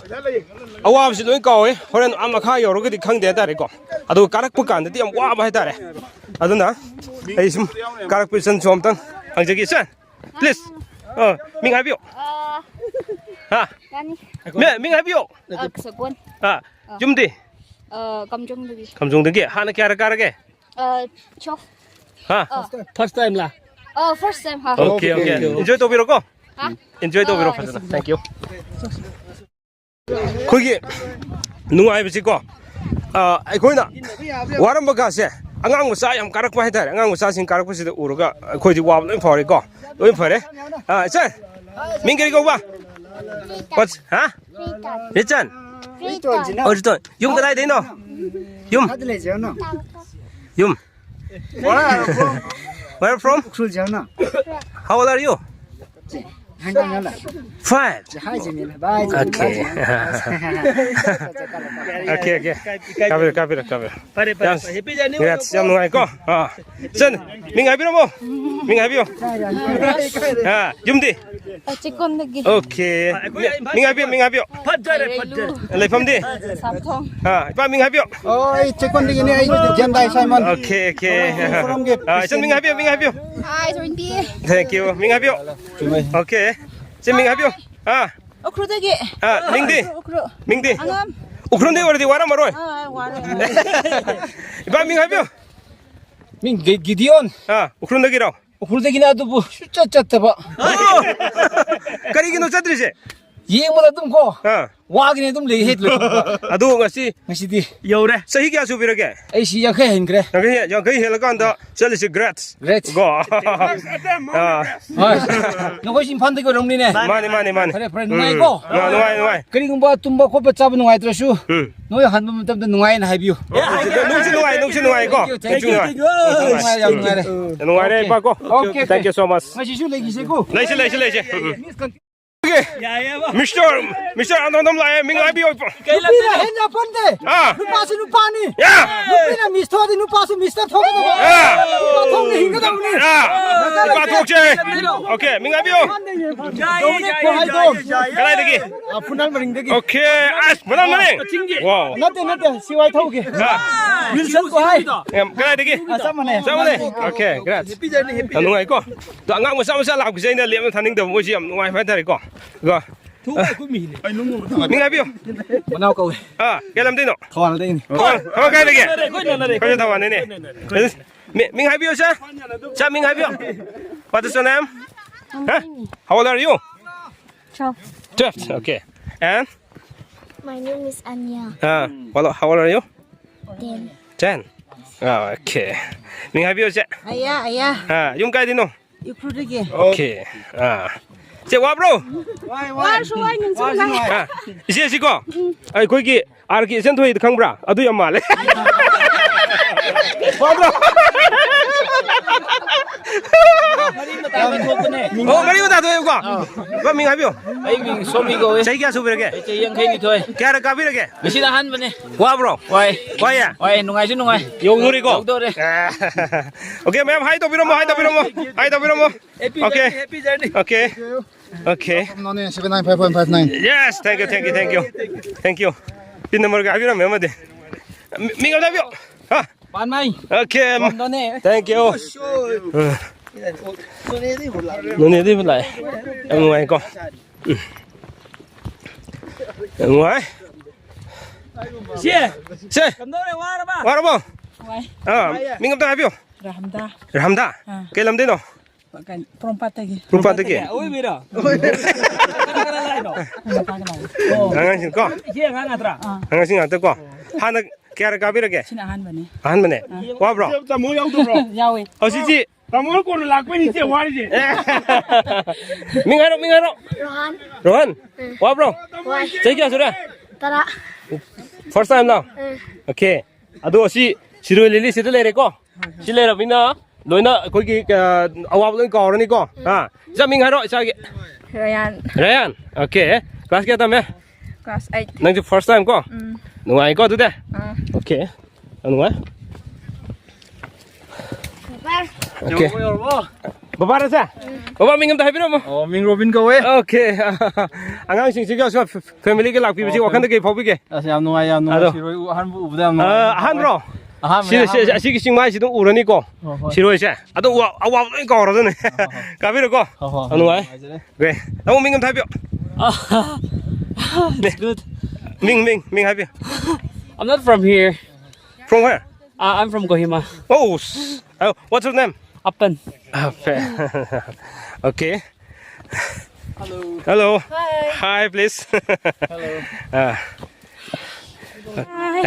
ꯑꯋꯥꯕꯁꯤ ꯂꯣꯏ ꯀꯥꯎꯋꯦ꯫ ꯍꯣꯔꯦꯟ ꯑꯥ ꯃꯈꯥ ꯌꯧꯔꯒꯗꯤ ꯈꯪꯗꯦ ꯍꯥꯏꯇꯥꯔꯦꯀꯣ꯫ ꯑꯗꯨꯒ ꯀꯥꯔꯛꯄ ꯀꯥꯟꯗꯗꯤ ꯌꯥꯝ ꯋꯥꯕ ꯍꯥꯏꯇꯥꯔꯦ꯫ ꯑꯗꯨꯅ ꯑꯩ ꯁꯨꯝ ꯀꯥꯔꯛꯄ ꯏꯆꯟꯁꯨ ꯑꯝꯇꯪ ꯍꯪꯖꯒꯦ꯫ Sir, please. ꯑ, ꯃꯤꯡ ꯍꯥꯏꯕꯤꯌꯨ꯫ ꯑ, ꯍꯥ? ꯌꯥꯅꯤ꯫ ꯃꯤ-, ꯃꯤꯡ ꯍꯥꯏꯕꯤꯌꯨ꯫ ꯑ, ꯁꯒꯣꯜ꯫ ꯑ, ꯑ꯫ ꯌꯨꯝꯗꯤ? ꯑ, ꯀꯝꯖꯣꯡꯗꯒꯤ꯫ ꯀꯝꯖꯣꯡꯗꯒꯤ꯫ ꯍꯥꯟꯅ ꯀꯌꯥꯔꯛ ꯀꯥꯔꯒꯦ? ꯑ, ꯁꯣ-, ꯍꯥ? ꯑ꯫ First time ꯂꯥ? ꯑ, first time, ꯍꯥ꯫ Okay, okay. Okay. Enjoy ꯇꯧꯕꯤꯔꯣꯀꯣ꯫ ꯍꯥ? Enjoy ꯇꯧꯕꯤꯔꯣ ꯑ, ꯐꯖꯅ꯫ Thank you. ꯑꯩꯈꯣꯏꯒꯤ ꯅꯨꯡꯉꯥꯏꯕꯁꯤꯀꯣ, ꯑ, ꯑꯩꯈꯣꯏꯅ ꯋꯥꯔꯝꯕ ꯀꯥꯁꯦ ꯑꯉꯥꯡ ꯃꯆꯥ ꯌꯥꯝ ꯀꯥꯔꯛꯄ ꯍꯥꯏꯇꯥꯔꯦ꯫ ꯑꯉꯥꯡ ꯃꯆꯥꯁꯤꯡ ꯀꯥꯔꯛꯄꯁꯤꯗ ꯎꯔꯒ ꯑꯩꯈꯣꯏꯗꯤ ꯋꯥꯕ ꯂꯣꯏ ꯐꯥꯎꯔꯦꯀꯣ꯫ ꯂꯣꯏ ꯐꯔꯦ꯫ ꯑ, sir, ꯃꯤꯡ ꯀꯔꯤ ꯀꯧꯕ? What's, ꯍꯥ? ꯔꯤꯆꯟ? ꯔꯤꯇꯣꯟ꯫ ꯑꯣ, ꯔꯤꯇꯣꯟ꯫ ꯌꯨꯝ ꯀꯗꯥꯏꯗꯩꯅꯣ? ꯌꯨꯝ? ꯑꯥꯗ ꯂꯩꯖꯩ ꯅꯪ꯫ ꯌꯨꯝ? Where from? ꯎꯈ꯭ꯔꯨꯜ ꯖꯦꯜꯅ꯫ How old are you? ꯍꯥꯏ ꯐꯥꯏꯚ꯫ ꯍꯥꯏꯁꯤꯅꯤ ꯚꯥꯏ꯫ ꯑꯣꯀꯦ꯫ Okay, okay. ꯀꯥꯄꯤꯔꯣ, ꯀꯥꯄꯤꯔꯣ, ꯀꯥꯄꯤꯔꯣ꯫ ꯐꯔꯦ, ꯐꯔꯦ, ꯌꯥꯝ ꯐꯔꯦ꯫ Happy journey ꯒ꯭ꯔꯦꯠꯁ, ꯑꯣꯏꯔꯣꯀꯣ꯫ ꯌꯥꯝ ꯅꯨꯡꯉꯥꯏꯀꯣ꯫ ꯑꯥ꯫ ꯆꯟ, ꯃꯤꯡ ꯍꯥꯏꯕꯤꯔꯝꯃꯣ꯫ ꯃꯤꯡ ꯍꯥꯏꯕꯤꯌꯣ꯫ ꯑꯥ, ꯌꯨꯝꯗꯤ? ꯑ, ꯆꯦꯛꯀꯣꯟꯗꯒꯤ꯫ ꯑꯣꯀꯦ꯫ ꯑꯩꯈꯣꯏ ꯏꯝꯐꯥꯜ ꯃꯤꯡ ꯍꯥꯏꯕꯤꯌꯣ, ꯃꯤꯡ ꯍꯥꯏꯕꯤꯌꯣ꯫ ꯐꯠꯖꯔꯦ, ꯐꯠꯖꯔꯦ꯫ ꯂꯩꯐꯝꯗꯤ? ꯁꯥꯝꯊꯣꯡ꯫ ꯑꯥ, ꯏꯄꯥ ꯃꯤꯡ ꯍꯥꯏꯕꯤꯌꯣ꯫ ꯑꯣ, ꯑꯩ ꯆꯦꯛꯀꯣꯟꯗꯒꯤꯅꯦ, ꯑꯩ ꯖꯦꯟꯗꯥꯏ ꯁꯥꯏꯃꯟ꯫ Okay, okay. ꯈꯨꯔꯨꯝꯒꯦ꯫ ꯑꯥ, ꯏꯆꯟ ꯃꯤꯡ ꯍꯥꯏꯕꯤꯌꯣ, ꯃꯤꯡ ꯍꯥꯏꯕꯤꯌꯣ꯫ Hi, Jointi꯫ Thank you꯫ ꯃꯤꯡ ꯍꯥꯏꯕꯤꯌꯣ꯫ ꯑꯣꯀꯦ꯫ ꯏꯆꯦ ꯃꯤꯡ ꯍꯥꯏꯕꯤꯌꯣ꯫ ꯑꯥ꯫ ꯎꯈ꯭ꯔꯨꯜꯗꯒꯤ꯫ ꯑꯥ, ꯃꯤꯡꯗꯤ? ꯎꯈ꯭ꯔꯨꯜ꯫ ꯃꯤꯡꯗꯤ? ꯑꯉꯝ꯫ ꯎꯈ꯭ꯔꯨꯜꯗꯒꯤ ꯑꯣꯏꯔꯗꯤ ꯋꯥꯔꯝꯃꯔꯣꯏ꯫ ꯑꯥ, ꯋꯥꯔꯦ꯫ ꯏꯄꯥ ꯃꯤꯡ ꯍꯥꯏꯕꯤꯌꯨ꯫ ꯃꯤꯡ ꯒꯤ-, ꯒꯤꯗꯤꯌꯣꯟ꯫ ꯑꯥ, ꯎꯈ꯭ꯔꯨꯜꯗꯒꯤꯔꯣ? ꯎꯈ꯭ꯔꯨꯜꯗꯒꯤꯅꯦ, ꯑꯗꯨꯕꯨ ꯁꯨꯡꯆꯠ ꯆꯠꯇꯕ꯫ ꯀꯔꯤꯒꯤꯅꯣ ꯆꯠꯇ꯭ꯔꯤꯁꯦ? ꯌꯦꯡꯕꯗ ꯑꯗꯨꯝ ꯀꯣ꯫ ꯑꯥ꯫ ꯋꯥꯒꯤꯅꯦ ꯑꯗꯨꯝ ꯂꯩ ꯍꯦ ꯂꯣꯏꯊꯣꯛꯄ꯫ ꯑꯗꯨ ꯉꯁꯤ ꯉꯁꯤꯗꯤ ꯌꯧꯔꯦ꯫ ꯆꯍꯤ ꯀꯌꯥ ꯁꯨꯕꯤꯔꯒꯦ? ꯑꯩꯁꯤ ꯌꯥꯡꯈꯩ ꯍꯦꯟꯈ꯭ꯔꯦ꯫ ꯌꯥꯡꯈꯩ, ꯌꯥꯡꯈꯩ ꯍꯦꯜꯂꯀꯥꯟꯗ ꯆꯠꯂꯤꯁꯤ ꯒ꯭ꯔꯦꯠ꯫ ꯒ꯭ꯔꯦꯠ꯫ ꯀꯣ꯫ ꯑꯥ꯫ ꯍꯣꯏ꯫ ꯅꯈꯣꯏꯁꯨ ꯏꯝꯐꯥꯜꯗꯒꯤ ꯑꯣꯏꯔꯝꯅꯤꯅꯦ꯫ ꯃꯥꯅꯤ, ꯃꯥꯅꯤ, ꯃꯥꯅꯤ꯫ ꯐꯔꯦ, ꯐꯔꯦ, ꯎꯝ꯫ ꯅꯨꯡꯉꯥꯏꯀꯣ? ꯑꯥ, ꯅꯨꯡꯉꯥꯏ, ꯅꯨꯡꯉꯥꯏ꯫ ꯀꯔꯤꯒꯨꯝꯕ ꯇꯨꯝꯕ ꯈꯣꯠꯄ ꯆꯥꯕ ꯅꯨꯡꯉꯥꯏꯇ꯭ꯔꯁꯨ, ꯎꯝ꯫ ꯅꯣꯏ ꯍꯟꯕ ꯃꯇꯝꯗ ꯅꯨꯡꯉꯥꯏꯅ ꯍꯥꯏꯕꯤꯌꯨ꯫ ꯅꯨꯡꯁꯨ ꯅꯨꯡꯉꯥꯏ, ꯅꯨꯡꯁꯨ ꯅꯨꯡꯉꯥꯏꯀꯣ? Thank you, ꯅꯨꯡꯁꯨ ꯅꯨꯡꯉꯥꯏ꯫ Thank you, ꯌꯥꯝ ꯅꯨꯡꯉꯥꯏꯔꯦ, ꯌꯥꯝ ꯅꯨꯡꯉꯥꯏꯔꯦ꯫ ꯌꯥꯝ ꯅꯨꯡꯉꯥꯏꯔꯦ, ꯏꯄꯥꯀꯣ꯫ Okay, okay. Thank you so much꯫ ꯉꯁꯤꯁꯨ ꯂꯩꯈꯤꯁꯦꯀꯣ꯫ ꯂꯩꯁꯤ, ꯂꯩꯁꯤ, ꯂꯩꯁꯤ꯫ ꯎꯝ꯫ ꯌꯥꯏꯌꯦꯕ꯫ ꯃꯤꯁꯇꯔ, ꯃꯤꯁꯇꯔ ꯑꯅꯟꯗꯝ ꯂꯥꯛꯑꯦ, ꯃꯤꯡ ꯍꯥꯏꯕꯤꯌꯣ, ꯏꯄꯥ꯫ ꯀꯩ ꯂꯝꯗꯩꯅꯣ? ꯍꯦꯟꯅ ꯄꯟꯗꯦ꯫ ꯑꯥ꯫ ꯅꯨꯄꯥꯁꯨ ꯅꯨꯄꯥꯅꯤ꯫ ꯌꯥ꯫ ꯅꯨꯄꯤꯅ ꯃꯤꯁ ꯊꯣꯛꯑꯗꯤ ꯅꯨꯄꯥꯁꯨ ꯃꯤꯁꯇꯔ ꯊꯣꯛꯀꯗꯕ꯫ ꯌꯥ꯫ ꯅꯨꯄꯥ ꯊꯣꯛꯅ ꯍꯤꯡꯒꯗꯕꯅꯤ꯫ ꯌꯥ꯫ ꯏꯄꯥ ꯊꯣꯛꯁꯦ꯫ Okay, ꯃꯤꯡ ꯍꯥꯏꯕꯤꯌꯣ꯫ ꯌꯥꯏꯌꯦ, ꯗꯣꯃꯤꯅꯤꯛ ꯌꯥꯏꯌꯦ, ꯈꯨꯍꯥꯏꯗꯣꯝ꯫ ꯌꯥꯏꯌꯦ, ꯌꯥꯏꯌꯦ꯫ ꯀꯗꯥꯏꯗꯒꯤ? ꯑ, ꯐꯨꯅꯥꯜ ꯃꯔꯤꯡꯗꯒꯤ꯫ Okay, ꯑꯁ, ꯐꯨꯅꯥꯜ ꯃꯔꯤꯡ꯫ ꯀꯛꯆꯤꯡꯒꯤ꯫ Wow꯫ ꯅꯠꯇꯦ, ꯅꯠꯇꯦ, ꯁꯤ ꯋꯥꯏ ꯊꯧꯒꯤ꯫ ꯑꯥ꯫ ꯋꯤꯜꯁꯟ ꯈꯨꯍꯥꯏ꯫ ꯌꯥꯝ, ꯀꯗꯥꯏꯗꯒꯤ? ꯑ, ꯆꯞ ꯃꯥꯟꯅꯩ꯫ ꯆꯞ ꯃꯥꯟꯅꯩ? Okay, great꯫ Happy journey, happy journey꯫ ꯌꯥꯝ ꯅꯨꯡꯉꯥꯏꯀꯣ꯫ ꯑꯗꯣ ꯑꯉꯥꯡ ꯃꯆꯥ ꯃꯆꯥ ꯂꯥꯛꯄꯁꯦ ꯑꯩꯅ ꯂꯦꯞꯅ ꯊꯥꯅꯤꯡꯗꯕ, ꯃꯣꯏꯁꯦ ꯌꯥꯝ ꯅꯨꯡꯉꯥꯏꯕ ꯍꯥꯏꯇꯥꯔꯦꯀꯣ꯫ ꯀꯣ꯫ ꯃꯤꯡ ꯍꯥꯏꯕꯤꯌꯨ꯫ ꯃꯅꯥꯎ ꯀꯧꯋꯦ꯫ ꯑꯥ, ꯀꯩ ꯂꯝꯗꯩꯅꯣ? ꯊꯧꯕꯥꯜꯗꯩꯅꯦ꯫ ꯊꯧꯕꯥꯜ, ꯊꯧꯕꯥꯜ ꯀꯥꯏꯗꯒꯤ? ꯑꯩꯈꯣꯏ ꯅꯛꯅꯔꯦ, ꯑꯩꯈꯣꯏ ꯊꯧꯕꯥꯜꯗꯩꯅꯦ꯫ ꯃꯤ-, ꯃꯤꯡ ꯍꯥꯏꯕꯤꯌꯨ, sir꯫ Sir, ꯃꯤꯡ ꯍꯥꯏꯕꯤꯌꯨ꯫ What is your name? Huh? How old are you? Twelve. Twelve, okay. And? My name is Anya. Ah, well, how old are you? Ten. Ten? Ah, okay. ꯃꯤꯡ ꯍꯥꯏꯕꯤꯌꯨ, ꯏꯆꯦ꯫ ꯑꯌꯥ, ꯑꯌꯥ꯫ ꯑꯥ, ꯌꯨꯝ ꯀꯥꯏꯗꯩꯅꯣ? ꯎꯈ꯭ꯔꯨꯜꯗꯒꯤ꯫ Okay. ꯑꯥ꯫ ꯏꯆꯦ, ꯋꯥꯕ꯭ꯔꯣ? ꯋꯥꯔꯁꯨ ꯋꯥꯏ, ꯅꯨꯡꯁꯤꯡꯕ꯫ ꯑꯥ, ꯏꯆꯦ, ꯁꯤꯀꯣ? ꯎꯝ꯫ ꯑꯩꯈꯣꯏꯒꯤ ꯑꯥꯔ ꯀꯦ ꯏꯆꯟꯊꯣꯏꯗ ꯈꯪꯕ꯭ꯔꯥ? ꯑꯗꯨ ꯌꯥꯝ ꯃꯥꯜꯂꯦ꯫ ꯋꯥꯕ꯭ꯔꯣ? ꯃꯔꯤ ꯃꯇꯥ ꯊꯣꯛꯄꯅꯦ꯫ ꯑꯣ, ꯃꯔꯤ ꯃꯇꯥ ꯊꯣꯛꯑꯦꯕꯀꯣ? ꯕ꯭ꯔꯣ, ꯃꯤꯡ ꯍꯥꯏꯕꯤꯌꯨ꯫ ꯑꯩ ꯃꯤꯡ ꯁꯣꯃꯤ ꯀꯧꯋꯦ꯫ ꯆꯍꯤ ꯀꯌꯥ ꯁꯨꯕꯤꯔꯒꯦ? ꯑꯩ ꯆꯍꯤ ꯌꯥꯡꯈꯩꯅꯤꯊꯣꯏ꯫ ꯀꯌꯥꯔꯛ ꯀꯥꯕꯤꯔꯒꯦ? ꯉꯁꯤꯅ ꯑꯍꯥꯟꯕꯅꯦ꯫ ꯋꯥꯕ꯭ꯔꯣ? ꯋꯥꯏ꯫ ꯋꯥꯏꯌꯦ? ꯋꯥꯏ, ꯅꯨꯡꯉꯥꯏꯁꯨ ꯅꯨꯡꯉꯥꯏ꯫ ꯌꯧꯗꯣꯔꯤꯀꯣ? ꯌꯧꯗꯣꯔꯦ꯫ ꯑꯣꯀꯦ, ꯃꯌꯥꯝ ꯍꯥꯏ ꯇꯧꯕꯤꯔꯝꯃꯣ, ꯍꯥꯏ ꯇꯧꯕꯤꯔꯝꯃꯣ, ꯍꯥꯏ ꯇꯧꯕꯤꯔꯝꯃꯣ꯫ Happy okay. Journey, happy journey. Okay. Okay. None seven nine five one five nine. Yes, thank you, thank you, thank you, thank you. Pin number ꯒ ꯍꯥꯏꯕꯤꯔꯝꯃꯦ ꯑꯃꯗꯤ꯫ ꯃꯤ-, ꯃꯤꯡ ꯑꯝꯇ ꯍꯥꯏꯕꯤꯌꯨ꯫ ꯍꯥ? ꯄꯥꯟꯃꯩ꯫ ꯑꯣꯀꯦ꯫ ꯔꯣꯝꯗꯣꯅꯦ꯫ Thank you꯫ ꯅꯣꯅꯦꯗꯩꯕꯨ ꯂꯥꯛꯑꯦ꯫ ꯌꯥꯝ ꯅꯨꯡꯉꯥꯏꯀꯣ? ꯎꯝ꯫ ꯌꯥꯝ ꯅꯨꯡꯉꯥꯏ꯫ ꯁꯤ꯫ ꯁꯦ꯫ ꯀꯝꯗꯧꯔꯦ, ꯋꯥꯔꯕ? ꯋꯥꯔꯕꯣ? ꯋꯥꯏ꯫ ꯑꯥ, ꯃꯤꯡ ꯑꯝꯇ ꯍꯥꯏꯕꯤꯌꯨ꯫ ꯔꯍꯝꯗꯥ꯫ ꯔꯍꯝꯗꯥ? ꯑꯥ꯫ ꯀꯩ ꯂꯝꯗꯩꯅꯣ? ꯀꯩꯅꯣ, ꯄꯣꯔꯣꯝꯄꯥꯠꯇꯒꯤ꯫ ꯄꯣꯔꯣꯝꯄꯥꯠꯇꯒꯤ? ꯑꯣꯏꯕꯤꯔꯣ? ꯀꯅꯥ ꯀꯅꯥ ꯂꯥꯛꯏꯅꯣ? ꯑꯩ ꯅꯨꯄꯥꯒ ꯂꯥꯛꯏ꯫ ꯑꯣ꯫ ꯑꯉꯥꯡꯁꯤꯡ ꯀꯣ? ꯏꯆꯦ ꯑꯉꯥꯡ ꯉꯥꯛꯇ꯭ꯔꯥ? ꯑꯥ꯫ ꯑꯉꯥꯡꯁꯤꯡ ꯉꯥꯛꯇ ꯀꯣ? ꯍꯥꯟꯅ ꯀꯌꯥꯔꯛ ꯀꯥꯕꯤꯔꯒꯦ? ꯁꯤꯅ ꯑꯍꯥꯟꯕꯅꯤ꯫ ꯑꯍꯥꯟꯕꯅꯦ? ꯑꯥ꯫ ꯋꯥꯕ꯭ꯔꯣ? ꯇꯥꯃꯣ ꯌꯥꯎꯗꯕ꯭ꯔꯣ? ꯌꯥꯎꯋꯦ꯫ ꯑꯣ, ꯁꯤꯁꯤ꯫ ꯇꯥꯃꯣ ꯀꯣꯟꯅ ꯂꯥꯛꯄꯩꯅꯤ ꯏꯆꯦ ꯋꯥꯔꯤꯁꯦ꯫ ꯃꯤꯡ ꯍꯥꯏꯔꯣ, ꯃꯤꯡ ꯍꯥꯏꯔꯣ꯫ ꯔꯣꯍꯟ꯫ ꯔꯣꯍꯟ? ꯎꯝ꯫ ꯋꯥꯕ꯭ꯔꯣ? ꯋꯥꯏ꯫ ꯆꯍꯤ ꯀꯌꯥ ꯁꯨꯔꯦ? ꯇꯔꯥ꯫ First time ꯂꯣ? ꯎꯝ꯫ Okay꯫ ꯑꯗꯣ ꯑꯁꯤ ꯁꯤꯔꯣꯏ ꯂꯤꯂꯤ ꯁꯤꯗ ꯂꯩꯔꯦꯀꯣ? ꯁꯤ ꯂꯩꯔꯕꯅꯤꯅ ꯂꯣꯏꯅ ꯑꯩꯈꯣꯏꯒꯤ, ꯑ, ꯑꯋꯥꯕ ꯂꯣꯏ ꯀꯥꯎꯔꯅꯤꯀꯣ? ꯎꯝ꯫ ꯑꯥ꯫ ꯏꯆꯥ ꯃꯤꯡ ꯍꯥꯏꯔꯣ ꯏꯆꯥꯒꯤ꯫ ꯔꯌꯥꯟ꯫ ꯔꯌꯥꯟ? Okay꯫ Class ꯀꯌꯥ ꯇꯝꯃꯦ? Class eight꯫ ꯅꯪꯁꯨ first time ꯀꯣ? ꯎꯝ꯫ ꯅꯨꯡꯉꯥꯏꯀꯣ ꯑꯗꯨꯗꯤ? ꯑꯥ꯫ Okay꯫ ꯌꯥꯝ ꯅꯨꯡꯉꯥꯏ꯫ ꯕꯕꯥ꯫ Okay꯫ ꯌꯧꯔꯕꯣ, ꯌꯧꯔꯕꯣ? ꯕꯕꯥꯔ ꯁꯦ? ꯎꯝ꯫ ꯕꯕꯥ ꯃꯤꯡ ꯑꯝꯇ ꯍꯥꯏꯕꯤꯔꯝꯃꯣ꯫ ꯑꯣ, ꯃꯤꯡ ꯔꯣꯕꯤꯟ ꯀꯧꯋꯦ꯫ Okay꯫ ꯑꯉꯥꯡꯁꯤꯡꯁꯤꯒꯤ ꯐꯦꯃꯤꯂꯤꯒꯤ ꯂꯥꯛꯄꯤꯕꯁꯤ ꯑꯣ, ꯋꯥꯈꯜꯗ ꯀꯩ ꯐꯥꯎꯕꯤꯒꯦ? ꯑꯁ, ꯌꯥꯝ ꯅꯨꯡꯉꯥꯏ, ꯌꯥꯝ ꯅꯨꯡꯉꯥꯏ꯫ ꯑꯗꯣ꯫ ꯁꯤꯔꯣꯏ ꯑꯍꯥꯟꯕ ꯎꯕꯗ ꯌꯥꯝ ꯅꯨꯡꯉꯥꯏ꯫ ꯑ, ꯑꯍꯥꯟꯕ꯭ꯔꯣ? ꯑꯍꯥꯟꯕꯅꯦ, ꯁꯤꯗ, ꯁꯤ-, ꯑꯍꯥꯟꯕꯅꯦ꯫ ꯑꯁꯤꯒꯤ ꯆꯤꯡꯃꯥꯏꯁꯤ ꯑꯗꯨꯝ ꯎꯔꯅꯤꯀꯣ꯫ ꯍꯣꯏ, ꯍꯣꯏ꯫ ꯁꯤꯔꯣꯏꯁꯦ꯫ ꯑꯗꯨꯝ ꯋꯥ-, ꯑꯋꯥꯕ ꯂꯣꯏ ꯀꯥꯎꯔꯗꯣꯏꯅꯦ꯫ ꯍꯣꯏ, ꯍꯣꯏ꯫ ꯀꯥꯕꯤꯔꯣꯀꯣ꯫ ꯍꯣꯏ, ꯍꯣꯏ, ꯍꯣꯏ꯫ ꯌꯥꯝ ꯅꯨꯡꯉꯥꯏꯖꯔꯦ꯫ ꯒ꯭ꯔꯦ꯫ ꯇꯥꯃꯣ ꯃꯤꯡ ꯑꯝꯇ ꯍꯥꯏꯕꯤꯌꯨ꯫ It's good. ꯃꯤꯡ, ꯃꯤꯡ, ꯃꯤꯡ ꯍꯥꯏꯕꯤꯌꯨ꯫ I'm not from here. From where? Uh, I'm from Kohima. Oh, s-, oh, what's your name? Apan. Apan. Okay. Hello. Hello. Hi. Hi, please. Hello. Ah. Hi.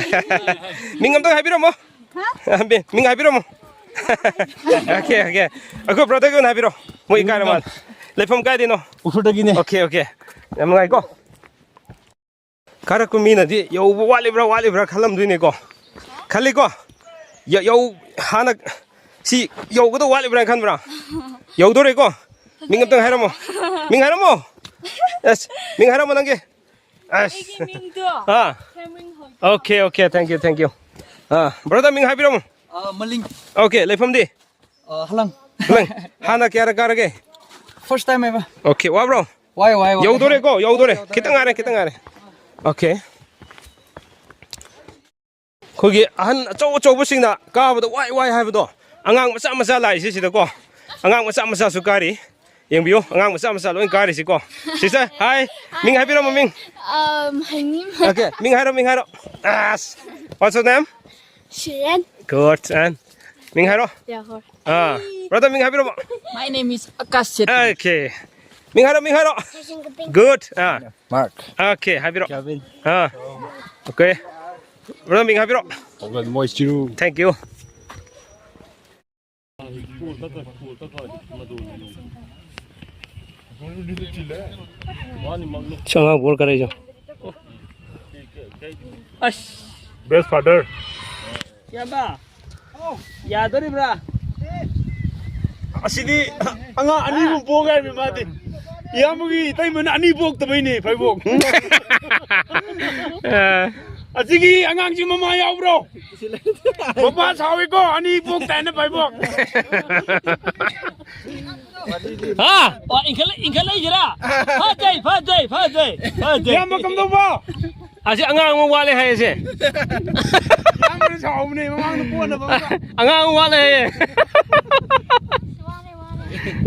ꯃꯤꯡ ꯑꯝꯇ ꯍꯥꯏꯕꯤꯔꯝꯃꯣ꯫ ꯍꯥ? ꯃꯤꯡ, ꯃꯤꯡ ꯍꯥꯏꯕꯤꯔꯝꯃꯣ꯫ Okay, okay꯫ ꯑꯩꯈꯣꯏ brother ꯒꯤ ꯑꯣꯏꯅ ꯍꯥꯏꯕꯤꯔꯣ꯫ ꯃꯣꯏ ꯏꯀꯥꯏꯔ ꯃꯥꯜꯂꯦ꯫ ꯂꯩꯐꯝ ꯀꯥꯏꯗꯩꯅꯣ? ꯎꯈ꯭ꯔꯨꯜꯗꯒꯤꯅꯦ꯫ Okay, okay꯫ ꯌꯥꯝ ꯅꯨꯡꯉꯥꯏꯀꯣ꯫ ꯀꯥꯔꯛꯄ ꯃꯤꯅꯗꯤ ꯌꯧꯕ ꯋꯥꯠꯂꯤꯕ꯭ꯔꯥ, ꯋꯥꯠꯂꯤꯕ꯭ꯔꯥ ꯈꯜꯂꯝꯗꯣꯏꯅꯦꯀꯣ꯫ ꯈꯜꯂꯤꯀꯣ? ꯌ-, ꯌꯧ-, ꯍꯥꯟꯅ ꯁꯤ ꯌꯧꯒꯗꯧ ꯋꯥꯠꯂꯤꯕ꯭ꯔꯥ ꯈꯟꯕ꯭ꯔꯥ? ꯌꯧꯗꯣꯔꯦꯀꯣ? ꯃꯤꯡ ꯑꯝꯇꯪ ꯍꯥꯏꯔꯝꯃꯣ꯫ ꯃꯤꯡ ꯍꯥꯏꯔꯝꯃꯣ꯫ ꯑꯁ, ꯃꯤꯡ ꯍꯥꯏꯔꯝꯃꯣ ꯅꯪꯒꯤ꯫ ꯑꯁ꯫ ꯑꯩꯒꯤ ꯃꯤꯡꯗꯣ ꯑꯥ꯫ ꯊꯦꯝꯔꯤꯡ ꯍꯣꯏ꯫ Okay, okay, thank you, thank you. Ah, brother ꯃꯤꯡ ꯍꯥꯏꯕꯤꯔꯝꯃꯣ꯫ ꯑꯥ, ꯃꯂꯤꯡ꯫ Okay, ꯂꯩꯐꯝꯗꯤ? ꯑꯥ, ꯍꯂꯪ꯫ ꯍꯂꯪ꯫ ꯍꯥꯟꯅ ꯀꯌꯥꯔꯛ ꯀꯥꯔꯒꯦ? First time ꯍꯥꯏꯕ꯫ Okay, ꯋꯥꯕ꯭ꯔꯣ? ꯋꯥꯏ, ꯋꯥꯏ, ꯋꯥꯏ꯫ ꯌꯧꯗꯣꯔꯦꯀꯣ, ꯌꯧꯗꯣꯔꯦ꯫ ꯈꯤꯇꯪ ꯉꯥꯏꯔꯦ, ꯈꯤꯇꯪ ꯉꯥꯏꯔꯦ꯫ Okay꯫ ꯑꯩꯈꯣꯏꯒꯤ ꯑꯍꯟ ꯑꯆꯧ ꯑꯆꯧꯕꯁꯤꯡꯅ ꯀꯥꯕꯗ ꯋꯥꯏ ꯋꯥꯏ ꯍꯥꯏꯕꯗꯣ, ꯑꯉꯥꯡ ꯃꯆꯥ ꯃꯆꯥ ꯂꯥꯛꯏꯁꯤ ꯁꯤꯗꯀꯣ, ꯑꯉꯥꯡ ꯃꯆꯥ ꯃꯆꯥꯁꯨ ꯀꯥꯔꯤ꯫ ꯌꯦꯡꯕꯤꯌꯨ, ꯑꯉꯥꯡ ꯃꯆꯥ ꯃꯆꯥ ꯂꯣꯏ ꯀꯥꯔꯤꯁꯤꯀꯣ꯫ Sister, hi. ꯃꯤꯡ ꯍꯥꯏꯕꯤꯔꯝꯃꯣ, ꯃꯤꯡ꯫ Um, ꯍꯩꯅꯤꯝ꯫ Okay, ꯃꯤꯡ ꯍꯥꯏꯔꯣ, ꯃꯤꯡ ꯍꯥꯏꯔꯣ꯫ ꯑꯁ, what's your name? ꯁꯤꯔꯦꯟ꯫ Good, and ꯃꯤꯡ ꯍꯥꯏꯔꯣ꯫ ꯌꯥꯍꯣꯔ꯫ ꯑꯥ, brother ꯃꯤꯡ ꯍꯥꯏꯕꯤꯔꯝꯃꯣ꯫ My name is Akash Chetri. Okay. ꯃꯤꯡ ꯍꯥꯏꯔꯣ, ꯃꯤꯡ ꯍꯥꯏꯔꯣ꯫ Session cupping. Good. ꯑꯥ꯫ Mark. Okay, ꯍꯥꯏꯕꯤꯔꯣ꯫ Kevin. ꯑꯥ꯫ Okay꯫ Brother ꯃꯤꯡ ꯍꯥꯏꯕꯤꯔꯣ꯫ Moistiru. Thank you. ꯆꯉꯥꯡ ꯕꯣꯜ ꯀꯔꯦ ꯆꯣ꯫ ꯑꯁ꯫ Best father. ꯏꯌꯥꯝꯕ꯫ ꯌꯥꯗꯣꯔꯤꯕ꯭ꯔꯥ? ꯑꯁꯤꯗꯤ ꯑꯉꯥꯡ ꯑꯅꯤꯃꯨꯛ ꯄꯣꯛꯑꯦ ꯍꯥꯏꯕꯅꯤ ꯃꯥꯗꯤ꯫ ꯏꯌꯥꯝꯕꯒꯤ ꯏꯇꯩꯃꯅ ꯑꯅꯤ ꯄꯣꯛꯇꯕꯩꯅꯦ ꯐꯩꯕꯣꯛ꯫ ꯑꯦ꯫ ꯑꯁꯤꯒꯤ ꯑꯉꯥꯡꯁꯤ ꯃꯃꯥ ꯌꯥꯎꯕ꯭ꯔꯣ? ꯃꯄꯥ ꯁꯥꯎꯏꯀꯣ, ꯑꯅꯤ ꯄꯣꯛ ꯇꯥꯏꯅ ꯐꯩꯕꯣꯛ꯫ ꯍꯥ? ꯑꯣ, ꯏꯟꯈꯠꯂ-, ꯏꯟꯈꯠꯂꯛꯏꯁꯤꯔꯥ? ꯐꯖꯩ, ꯐꯖꯩ, ꯐꯖꯩ, ꯐꯖꯩ꯫ ꯏꯌꯥꯝꯕ ꯀꯝꯗꯧꯕ? ꯑꯁꯤ ꯑꯉꯥꯡ ꯑꯃ ꯋꯥꯠꯂꯦ ꯍꯥꯏꯌꯦ ꯁꯦ꯫ ꯏꯌꯥꯝꯕꯅ ꯁꯥꯎꯕꯅꯦ, ꯃꯃꯥꯡꯗ ꯄꯣꯅꯕ ꯑꯃ꯫ ꯑꯉꯥꯡ ꯑꯃ ꯋꯥꯠꯂꯦ ꯍꯥꯏꯌꯦ꯫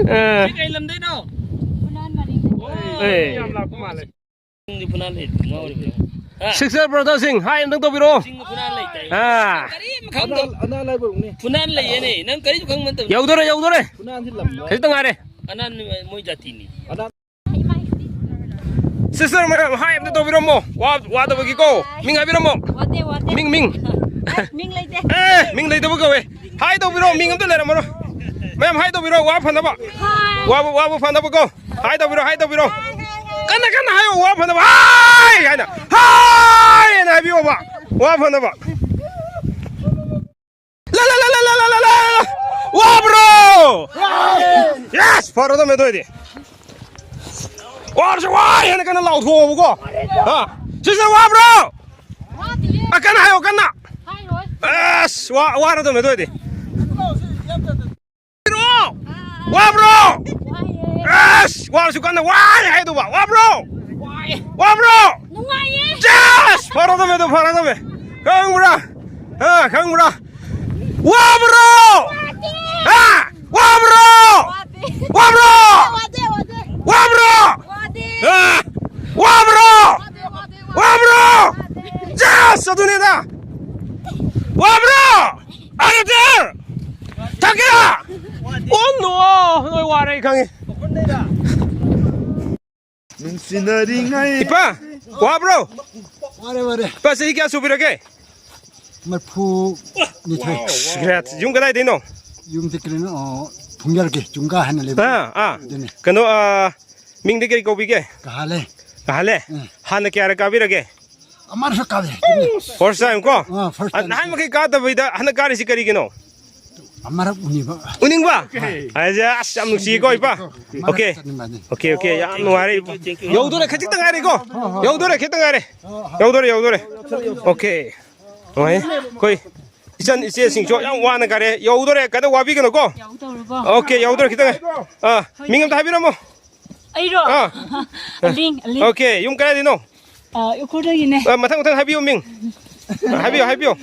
ꯑ꯫ ꯁꯤ ꯀꯩ ꯂꯝꯗꯩꯅꯣ? ꯑꯦ꯫ ꯌꯥꯝ ꯂꯥꯞꯄ ꯃꯥꯜꯂꯦ꯫ ꯅꯪꯗꯤ ꯐꯨꯅꯥꯟ ꯂꯩ, ꯉꯥꯎꯔꯤꯕ꯭ꯔꯥ? ꯍꯥ? Sister brotherꯁꯤꯡ, hi ꯑꯝꯇꯪ ꯇꯧꯕꯤꯔꯛꯑꯣ꯫ ꯆꯤꯡ ꯐꯨꯅꯥꯟ ꯂꯩꯇꯥꯏ꯫ ꯑꯥ꯫ ꯀꯔꯤꯝ ꯈꯪꯗꯕ꯫ ꯑꯅꯥ, ꯑꯅꯥ ꯂꯥꯏꯌꯦꯡꯐꯝꯅꯤ꯫ ꯐꯨꯅꯥꯟ ꯂꯩꯌꯦꯅꯦ꯫ ꯅꯪ ꯀꯔꯤꯁꯨ ꯈꯪꯕ ꯅꯠꯇꯕ꯫ ꯌꯧꯗꯣꯔꯦ, ꯌꯧꯗꯣꯔꯦ꯫ ꯐꯨꯅꯥꯟꯁꯤ ꯂꯝ꯫ ꯈꯖꯤꯛꯇ ꯉꯥꯏꯔꯦ꯫ ꯑꯅꯥꯟ ꯃꯣꯏ ꯖꯥꯇꯤꯅꯤ꯫ ꯑꯅꯥꯟ꯫ Sister ꯃꯌꯥꯝ, hi ꯑꯝꯇ ꯇꯧꯕꯤꯔꯝꯃꯣ꯫ ꯋꯥ-, ꯋꯥꯗꯕꯒꯤꯀꯣ꯫ ꯃꯤꯡ ꯍꯥꯏꯕꯤꯔꯝꯃꯣ꯫ ꯋꯥꯗꯦ, ꯋꯥꯗꯦ꯫ ꯃꯤꯡ, ꯃꯤꯡ꯫ ꯑꯁ, ꯃꯤꯡ ꯂꯩꯇꯦ꯫ ꯑꯦ, ꯃꯤꯡ ꯂꯩꯇꯕ ꯀꯧꯋꯦ꯫ Hi ꯇꯧꯕꯤꯔꯣ, ꯃꯤꯡ ꯑꯝꯇ ꯂꯩꯔꯝꯃꯔꯣꯏ꯫ ꯃꯌꯥꯝ hi ꯇꯧꯕꯤꯔꯣ, ꯋꯥ ꯐꯅꯕ꯫ Hi꯫ ꯋꯥꯕꯨ, ꯋꯥꯕꯨ ꯐꯅꯕꯀꯣ꯫ Hi ꯇꯧꯕꯤꯔꯣ, hi ꯇꯧꯕꯤꯔꯣ꯫ ꯀꯟꯅ, ꯀꯟꯅ ꯍꯥꯏꯌꯣ, ꯋꯥ ꯐꯅꯕ꯫ Hi ꯍꯥꯏꯅ꯫ Hi ꯍꯥꯏꯅ ꯍꯥꯏꯕꯤꯌꯣꯕ꯫ ꯋꯥ ꯐꯅꯕ꯫ ꯂꯥ, ꯂꯥ, ꯂꯥ꯫ Yes! ꯐꯔꯗꯝꯃꯦ ꯑꯗꯨ ꯑꯣꯏꯗꯤ꯫ ꯋꯥꯔꯁꯨ ꯋꯥꯏ ꯍꯥꯏꯅ ꯀꯟꯅ ꯂꯥꯎꯊꯣꯛꯑꯣꯕꯀꯣ꯫ ꯍꯥ? ꯁꯤꯁꯇꯔ ꯋꯥꯕ꯭ꯔꯣ? ꯋꯥꯗꯤꯌꯦ꯫ ꯑ, ꯀꯟꯅ ꯍꯥꯏꯌꯣ, ꯀꯟꯅ꯫ ꯍꯥꯏꯔꯣꯏ꯫ ꯑꯁ, ꯋꯥ-, ꯋꯥꯔꯗꯝꯃꯦ ꯑꯗꯨ ꯑꯣꯏꯗꯤ꯫ ꯋꯥꯕ꯭ꯔꯣ? ꯋꯥꯏꯌꯦ꯫ ꯑꯁ! ꯋꯥꯔꯁꯨ ꯀꯟꯅ ꯋꯥꯏ ꯍꯥꯏꯗꯧꯕ꯫ ꯋꯥꯕ꯭ꯔꯣ? ꯋꯥꯏ꯫ ꯋꯥꯕ꯭ꯔꯣ? ꯅꯨꯡꯉꯥꯏꯌꯦ꯫ Yes! ꯐꯔꯗꯝꯃꯦ ꯑꯗꯨ, ꯐꯔꯗꯝꯃꯦ꯫ ꯈꯪꯕ꯭ꯔꯥ? ꯍꯥ, ꯈꯪꯕ꯭ꯔꯥ? ꯋꯥꯕ꯭ꯔꯣ? ꯋꯥꯗꯦ꯫ ꯍꯥ? ꯋꯥꯕ꯭ꯔꯣ? ꯋꯥꯗꯦ꯫ ꯋꯥꯕ꯭ꯔꯣ? ꯋꯥꯗꯦ, ꯋꯥꯗꯦ꯫ ꯋꯥꯕ꯭ꯔꯣ? ꯋꯥꯗꯦ꯫ ꯍꯥ? ꯋꯥꯕ꯭ꯔꯣ? ꯋꯥꯗꯦ, ꯋꯥꯗꯦ, ꯋꯥꯗꯦ꯫ ꯋꯥꯕ꯭ꯔꯣ? ꯋꯥꯗꯦ꯫ Yes! ꯑꯗꯨꯅꯦꯗ꯫ ꯋꯥꯕ꯭ꯔꯣ? Are you there? ꯊꯛꯀꯦꯔꯥ? Oh no! ꯅꯣꯏ ꯋꯥꯔꯦ ꯑꯩ ꯈꯪꯉꯦ꯫ ꯅꯨꯡꯁꯤꯅꯔꯤꯉꯩ꯫ ꯏꯄꯥ, ꯋꯥꯕ꯭ꯔꯣ? ꯋꯥꯔꯦ, ꯋꯥꯔꯦ꯫ ꯏꯄꯥ, ꯆꯍꯤ ꯀꯌꯥ ꯁꯨꯕꯤꯔꯒꯦ? ꯃꯔꯤꯐꯨ ꯅꯤꯊꯣꯏ꯫ Congrats. ꯌꯨꯝ ꯀꯗꯥꯏꯗꯩꯅꯣ? ꯌꯨꯝꯗꯤ ꯀꯩꯅꯣ, ꯑꯣ, ꯐꯨꯡꯖꯔꯒꯦ, ꯆꯨꯡꯒꯥ ꯍꯥꯏꯅ ꯂꯩꯕ꯫ ꯑꯥ, ꯑꯥ꯫ ꯑꯗꯨꯅꯦ꯫ ꯀꯩꯅꯣ, ꯑꯥ, ꯃꯤꯡꯗꯤ ꯀꯔꯤ ꯀꯧꯕꯤꯒꯦ? ꯀꯍꯥꯂꯦ꯫ ꯀꯍꯥꯂꯦ? ꯎꯝ꯫ ꯍꯥꯟꯅ ꯀꯌꯥꯔꯛ ꯀꯥꯕꯤꯔꯒꯦ? ꯑꯃꯔꯛ ꯀꯥꯕꯦ꯫ First time ꯀꯣ? ꯑꯥ, first time꯫ ꯅꯍꯥꯟ ꯃꯈꯩ ꯀꯥꯗꯕꯩꯗ ꯍꯟꯗꯛ ꯀꯥꯔꯤꯁꯤ ꯀꯔꯤꯒꯤꯅꯣ? ꯑꯃꯔꯛ ꯎꯅꯤꯡꯕ꯫ ꯎꯅꯤꯡꯕ? ꯑꯩꯁꯦ ꯑꯁ ꯌꯥꯝ ꯅꯨꯡꯁꯤꯌꯦꯀꯣ ꯏꯄꯥ꯫ ꯑꯃꯔꯛ Okay꯫ ꯆꯠꯅꯤꯡꯕꯅꯤ꯫ Okay, okay, ꯌꯥꯝ ꯅꯨꯡꯉꯥꯏꯔꯦ ꯏꯄꯥ꯫ ꯌꯧꯗꯣꯔꯦ, ꯈꯖꯤꯛꯇ ꯉꯥꯏꯔꯦꯀꯣ꯫ ꯌꯧꯗꯣꯔꯦ, ꯈꯤꯇꯪ ꯉꯥꯏꯔꯦ꯫ ꯌꯧꯗꯣꯔꯦ, ꯌꯧꯗꯣꯔꯦ꯫ Okay꯫ ꯅꯨꯡꯉꯥꯏ꯫ ꯑꯩꯈꯣꯏ ꯏꯆꯟ ꯏꯆꯦꯁꯤꯡꯁꯨ ꯌꯥꯝ ꯋꯥꯅ ꯀꯥꯔꯦ꯫ ꯌꯧꯗꯣꯔꯦ, ꯀꯩꯗꯧ ꯋꯥꯕꯤꯒꯅꯨꯀꯣ꯫ ꯌꯧꯗꯧꯔꯕꯣ? Okay, ꯌꯧꯗꯣꯔꯦ, ꯈꯤꯇꯪ ꯉꯥꯏ꯫ ꯑꯥ, ꯃꯤꯡ ꯑꯝꯇ ꯍꯥꯏꯕꯤꯔꯝꯃꯣ꯫ ꯑꯩꯔꯣ? ꯑꯥ꯫ ꯑꯂꯤꯡ, ꯑꯂꯤꯡ꯫ Okay, ꯌꯨꯝ ꯀꯗꯥꯏꯗꯩꯅꯣ? ꯑ, ꯎꯈ꯭ꯔꯨꯜꯗꯒꯤꯅꯦ꯫ ꯑ, ꯃꯊꯪ, ꯃꯊꯪ ꯍꯥꯏꯕꯤꯌꯨ ꯃꯤꯡ꯫ ꯍꯥꯏꯕꯤꯌꯨ, ꯍꯥꯏꯕꯤꯌꯨ꯫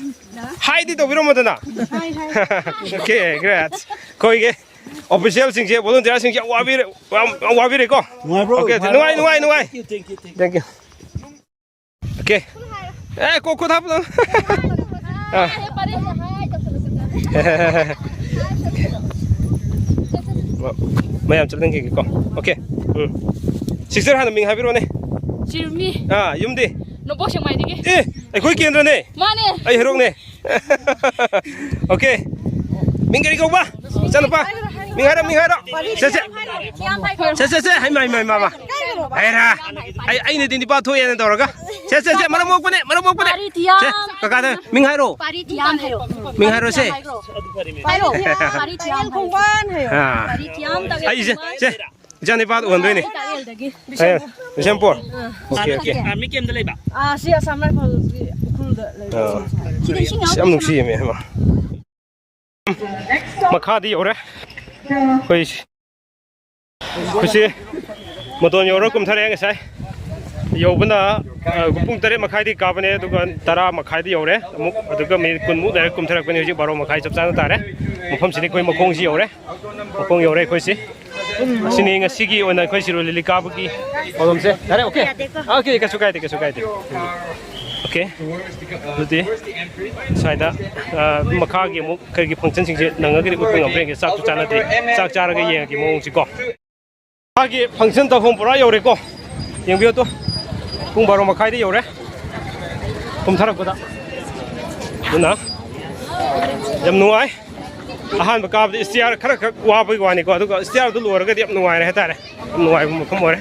Hi ꯗꯤ ꯇꯧꯕꯤꯔꯝꯃꯣꯗꯅ꯫ Hi, hi꯫ Okay, great꯫ ꯑꯩꯈꯣꯏꯒꯤ official ꯁꯤꯡꯁꯦ, volunteer ꯁꯤꯡꯁꯦ ꯌꯥꯝ ꯋꯥꯕꯤꯔꯦ, ꯌꯥꯝ, ꯌꯥꯝ ꯋꯥꯕꯤꯔꯦꯀꯣ꯫ ꯅꯨꯡꯉꯥꯏꯕ꯭ꯔꯣ? Okay, ꯅꯨꯡꯉꯥꯏ, ꯅꯨꯡꯉꯥꯏ, ꯅꯨꯡꯉꯥꯏ꯫ Thank you, thank you, thank you꯫ Thank you꯫ Okay꯫ ꯑꯦ, ꯀꯣ-, ꯈꯨꯠ ꯍꯥꯞꯄꯗꯣ꯫ ꯑꯥ꯫ ꯃꯌꯥꯝ ꯆꯠꯍꯟꯈꯤꯒꯦꯀꯣ꯫ Okay꯫ ꯎꯝ꯫ Sister ꯍꯥꯟꯅ ꯃꯤꯡ ꯍꯥꯏꯕꯤꯔꯣꯅꯦ꯫ ꯆꯤꯔꯨꯃꯤ꯫ ꯑꯥ, ꯌꯨꯝꯗꯤ? ꯅꯣꯡꯄꯣꯛ ꯁꯦꯛꯃꯥꯏꯗꯒꯤ꯫ ꯑꯦ, ꯑꯩꯈꯣꯏ ꯀꯦꯟꯗ꯭ꯔꯅꯦ꯫ ꯃꯥꯅꯦ꯫ ꯑꯩ ꯍꯦꯔꯣꯛꯅꯦ꯫ Okay꯫ ꯃꯤꯡ ꯀꯔꯤ ꯀꯧꯕ? ꯏꯆꯥꯅꯨꯄꯥ꯫ ꯃꯤꯡ ꯍꯥꯏꯔꯣ, ꯃꯤꯡ ꯍꯥꯏꯔꯣ꯫ ꯁꯦ, ꯁꯦ꯫ ꯁꯦ, ꯁꯦ, ꯁꯦ꯫ ꯍꯩꯃꯥ, ꯍꯩꯃꯥ, ꯍꯩꯃꯥ, ꯍꯩꯃꯥ꯫ ꯍꯩꯔꯥ꯫ ꯑꯩ, ꯑꯩꯅꯗꯤ ꯅꯤꯄꯥ ꯊꯣꯛꯑꯦꯅ ꯇꯧꯔꯒ꯫ ꯁꯦ, ꯁꯦ, ꯁꯦ, ꯃꯔꯝ ꯃꯣꯛꯄꯅꯦ, ꯃꯔꯝ ꯃꯣꯛꯄꯅꯦ꯫ ꯄꯥꯔꯤ ꯊꯤꯌꯥꯝ꯫ ꯁꯦ, ꯀꯀꯥꯗ ꯃꯤꯡ ꯍꯥꯏꯔꯣ꯫ ꯄꯥꯔꯤ ꯊꯤꯌꯥꯝ ꯍꯥꯏꯔꯣ꯫ ꯃꯤꯡ ꯍꯥꯏꯔꯣ, ꯁꯦ꯫ ꯍꯥꯏꯔꯣ꯫ ꯄꯥꯔꯤ ꯊꯤꯌꯥꯝ ꯍꯥꯏꯔꯣ꯫ ꯈꯣꯡꯕꯥꯟ ꯍꯥꯏꯌꯣ꯫ ꯑꯥ꯫ ꯄꯥꯔꯤ ꯊꯤꯌꯥꯝ ꯇꯧꯋꯦ꯫ ꯑꯩ, ꯁꯦ, ꯁꯦ, ꯏꯆꯥ ꯅꯤꯄꯥꯗ ꯎꯍꯟꯗꯣꯏꯅꯦ꯫ ꯇꯥꯛꯌꯦꯜꯗꯒꯤ꯫ ꯑꯦ, ꯕꯤꯁꯦꯝꯄꯨꯔ꯫ ꯑꯥ꯫ Okay, okay. ꯑꯥꯔꯃꯤ ꯀꯦꯝꯗ ꯂꯩꯕ꯫ ꯑꯥ, ꯁꯤ ꯑꯁꯥꯝ ꯔꯥꯏꯐꯜꯒꯤ ꯎꯈ꯭ꯔꯨꯜꯗ ꯂꯩꯕ꯫ ꯑꯥ꯫ ꯁꯤꯗ ꯏꯁꯤꯡ ꯌꯥꯝ ꯌꯥꯝ ꯅꯨꯡꯁꯤꯌꯦꯃꯦ, ꯍꯩꯃꯥ꯫ ꯃꯈꯥꯗꯤ ꯌꯧꯔꯦ꯫ ꯑꯩꯈꯣꯏ, ꯑꯩꯈꯣꯏꯁꯤ ꯃꯇꯣꯟ ꯌꯧꯔ ꯀꯨꯝꯊꯔꯛꯑꯦ ꯉꯁꯥꯏ꯫ ꯌꯧꯕꯅ, ꯑ, ꯄꯨꯡ ꯇꯔꯦꯠ ꯃꯈꯥꯏꯗꯤ ꯀꯥꯕꯅꯦ, ꯑꯗꯨꯒ ꯇꯔꯥ ꯃꯈꯥꯏꯗ ꯌꯧꯔꯦ꯫ ꯑꯃꯨꯛ, ꯑꯗꯨꯒ ꯃꯤꯅꯤꯠ ꯀꯨꯟꯃꯨꯛ ꯂꯩꯔ ꯀꯨꯝꯊꯔꯛꯄꯅꯦ꯫ ꯍꯧꯖꯤꯛ ꯕꯥꯔꯣ ꯃꯈꯥꯏ ꯆꯞ ꯆꯥꯅ ꯇꯥꯔꯦ꯫ ꯃꯐꯝꯁꯤꯗꯤ ꯑꯩꯈꯣꯏ ꯃꯈꯣꯡꯁꯤ ꯌꯧꯔꯦ꯫ ꯃꯈꯣꯡ ꯌꯧꯔꯦ ꯑꯩꯈꯣꯏꯁꯤ꯫ ꯑꯁꯤꯅꯤ ꯉꯁꯤꯒꯤ ꯑꯣꯏꯅ ꯑꯩꯈꯣꯏ ꯁꯤꯔꯣꯏ ꯂꯤꯂꯤ ꯀꯥꯕꯒꯤ ꯊꯧꯔꯝꯁꯦ꯫ ꯌꯥꯔꯦ, ꯑꯣꯀꯦ? ꯑꯣꯀꯦ, ꯀꯩꯁꯨ ꯀꯥꯏꯗꯦ, ꯀꯩꯁꯨ ꯀꯥꯏꯗꯦ꯫ ꯑꯣꯀꯦ꯫ ꯑꯗꯨꯗꯤ ꯁ꯭ꯋꯥꯏꯗ, ꯑ, ꯃꯈꯥꯒꯤ ꯑꯃꯨꯛ ꯀꯩꯒꯤ ꯐꯪꯁꯟꯁꯤꯡꯁꯦ ꯅꯪꯉꯒꯗꯤ ꯎꯠꯄ ꯉꯝꯕ꯭ꯔꯥ ꯌꯦꯡꯒꯦ꯫ ꯆꯥꯛꯁꯨ ꯆꯥꯅꯗ꯭ꯔꯤ꯫ ꯆꯥꯛ ꯆꯥꯔꯒ ꯌꯦꯡꯉꯒꯦ ꯃꯑꯣꯡꯁꯤꯀꯣ꯫ ꯃꯥꯒꯤ ꯐꯪꯁꯟ ꯇꯧꯐꯝ ꯄꯨꯔꯥ ꯌꯧꯔꯦꯀꯣ꯫ ꯌꯦꯡꯕꯤꯌꯨ ꯇꯨ꯫ ꯄꯨꯡ ꯕꯥꯔꯣ ꯃꯈꯥꯏꯗ ꯌꯧꯔꯦ꯫ ꯀꯨꯝꯊꯔꯛꯄꯗ꯫ ꯑꯗꯨꯅ ꯌꯥꯝ ꯅꯨꯡꯉꯥꯏ꯫ ꯑꯍꯥꯟꯕ ꯀꯥꯕꯗꯤ ꯏꯁꯇꯤꯌꯥꯔ ꯈꯔ ꯈꯛ ꯋꯥꯕꯒꯤ ꯋꯥꯅꯤꯀꯣ, ꯑꯗꯨꯒ ꯏꯁꯇꯤꯌꯥꯔꯗꯨ ꯂꯣꯏꯔꯒꯗꯤ ꯌꯥꯝ ꯅꯨꯡꯉꯥꯏꯔꯦ ꯍꯥꯏꯇꯥꯔꯦ꯫ ꯌꯥꯝ ꯅꯨꯡꯉꯥꯏꯕ ꯃꯐꯝ ꯑꯣꯏꯔꯦ꯫